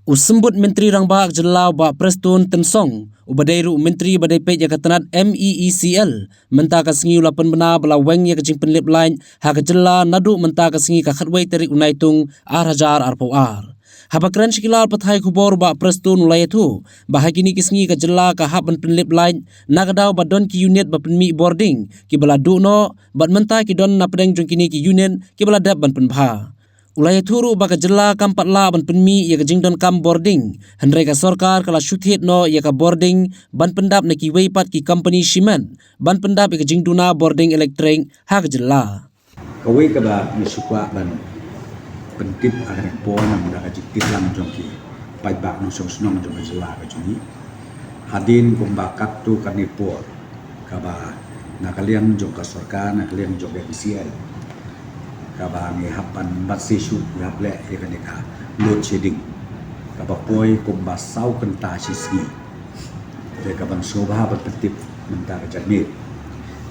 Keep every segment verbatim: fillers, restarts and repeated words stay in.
U Symbud Myntri Rangbah ka jylla u Bah Prestone Tynsong, uba dei ruh u Myntri ba dei peit ïa ka tnat M E E C L, mynta ka sngi u la pynbna ba la weng ïa ka jingpynlip light ha ka jylla naduh mynta ka sngi ka khatwei tarik u Naitung ar hajar arphew ar. Haba kren sha ki lad pathai khubor u Bah Prestone u la ïathuh ba ha kine ki sngi ka jylla ka hap ban pynlip light na ka daw ba don ki unit ba pynmih bording kiba la duh noh, bad mynta ki don na pdeng jong kine ki unit kiba la dep ban pynbha. U la ïathuh ruh ba ka jylla kam pat lah ban pynmih ïa ka jingdonkam bording, hynrei ka sorkar ka la shu thied noh ïa ka bording ban pyndap na kiwei pat ki kompani shimet ban pyndap ïa ka jingduna bording elektrik ha ka jylla. Kawei kaba ngi shu kwah ban pyntip ha kane ka por namar ka jingtip lang jong ki paidbah nongshong shnong jong ka jylla ka jong ngi. Hadien kumba katto katne por kaba na ka liang jong ka sorkar, na ka liang jong ka M E E C L, kaba ngi hap ban bat shisha, ngi hap leh ïa kane ka load shedding kaba poi kumba saw kynta shi sngi. Te kaban sngewbha ban pyntip mynta ka janmiet.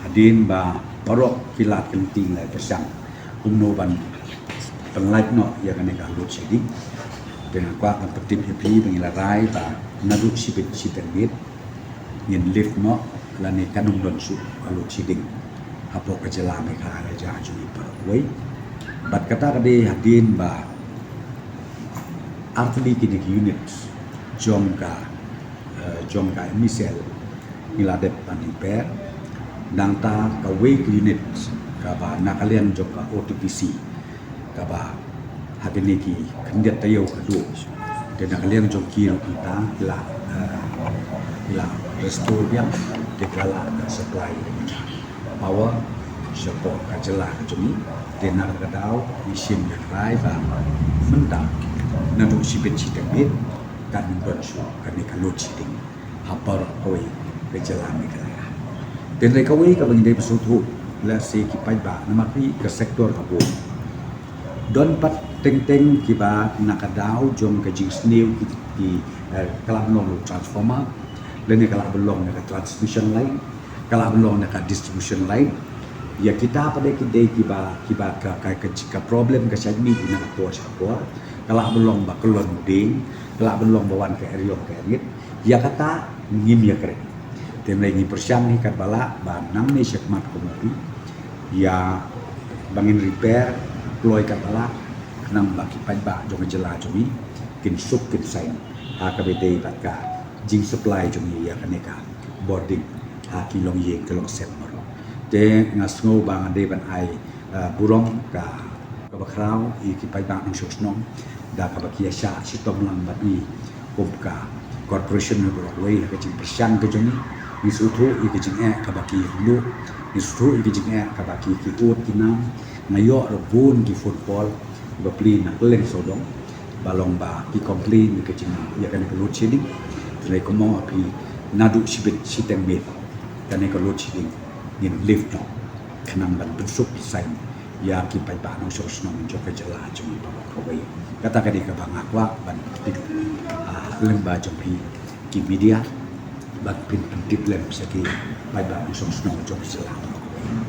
Hadien ba baroh ki lad ki lynti la pyrshang kumno ban pynlait noh ïa kane ka load shedding. Te nga kwah ban pyntip ïa phi ba ngi la rai ba naduh shibit shiteng miet ngin lift noh lane kan ym don shuh ka load shedding hapoh ka jylla Meghalaya jong ngi baroh kawei. Bad kata ka dei hadien ba artylli kine ki unit jong ka, eh, jong ka M E E C L ngi la dep ban repair. Nangta kawei ka unit kaba na ka liang jong ka O T P C kaba ha kine ki khyndiat taïew khatduh. Te na ka liang jong ki ruh mynta ki la, eh, ki la restore biang, te ki la lah ban supply power shapoh ka jylla ka jong ngi. Te na kata ka daw ngi shim ïa ka rai ba mynta naduh shibit shiteng miet kan ym don shuh kane ka load shedding ha baroh kawei ka jylla Meghalaya. Te hynrei kawei kaba ngi dei ban sngewthuh, lehse ki paidbah, namar phi ka sector ka bun, don pat teng teng kiba na ka daw jong ka jingsniew ki, ki, eh, ka lah ban long transformer, lane ka lah ban long na ka transmission line, ka lah ban long na ka distribution line. Ïa kita pat de ki dei kiba, kiba ka, ka, ka, ka problem ka shait mih na ka por sha ka por. Ka lah ban long ba kyllon u dieng, ka lah ban long ba wan ka eriong ka ernget. Ïa kata ngim ïakren. Te hynrei ngi pyrshang hi katba lah ba nangne shakhmat kumne ïa ba ngin repair kloi katba lah, khnang ba ki paidbah jong ka jylla jong ngi kin suk kin saiñ ha kaba ïadei bad ka jingsupply jong ngi ïa kane ka bording ha ki longïing ki longsem baroh. Te nga sngew ba nga dei ban ai, eh, burom ka, kaba khraw ïa ki paidbah nongshong shnong da kaba ki ïa shah shitom lang bad ngi kum ka corporation baroh kawei ha ka jingpyrshang ka jong ngi. Ngi sngewthuh ïa ka jingeh kaba ki ïa kynduh, ngi sngewthuh ïa ka jingeh kaba ki, ki ud ki nam. Nga ïoh ruh bun ki phone call bapli na kylleng sawdong ba long ba ki complain ïa ka jing, ïa kane ka load shedding. Te hynrei kumno phi, naduh shibit shiteng miet kane ka load shedding ngin lift noh khnang ban pynsuk pynsaiñ ïa ki paidbah nongshong shnong jong ka jylla jong ngi baroh kawei. Kata ka dei kaba nga kwah ban pyntip, ah, lyngba jong phi ki media, ban pyn, pyntip lem sha ki paidbah nongshong shnong jong ka jylla baroh kawei.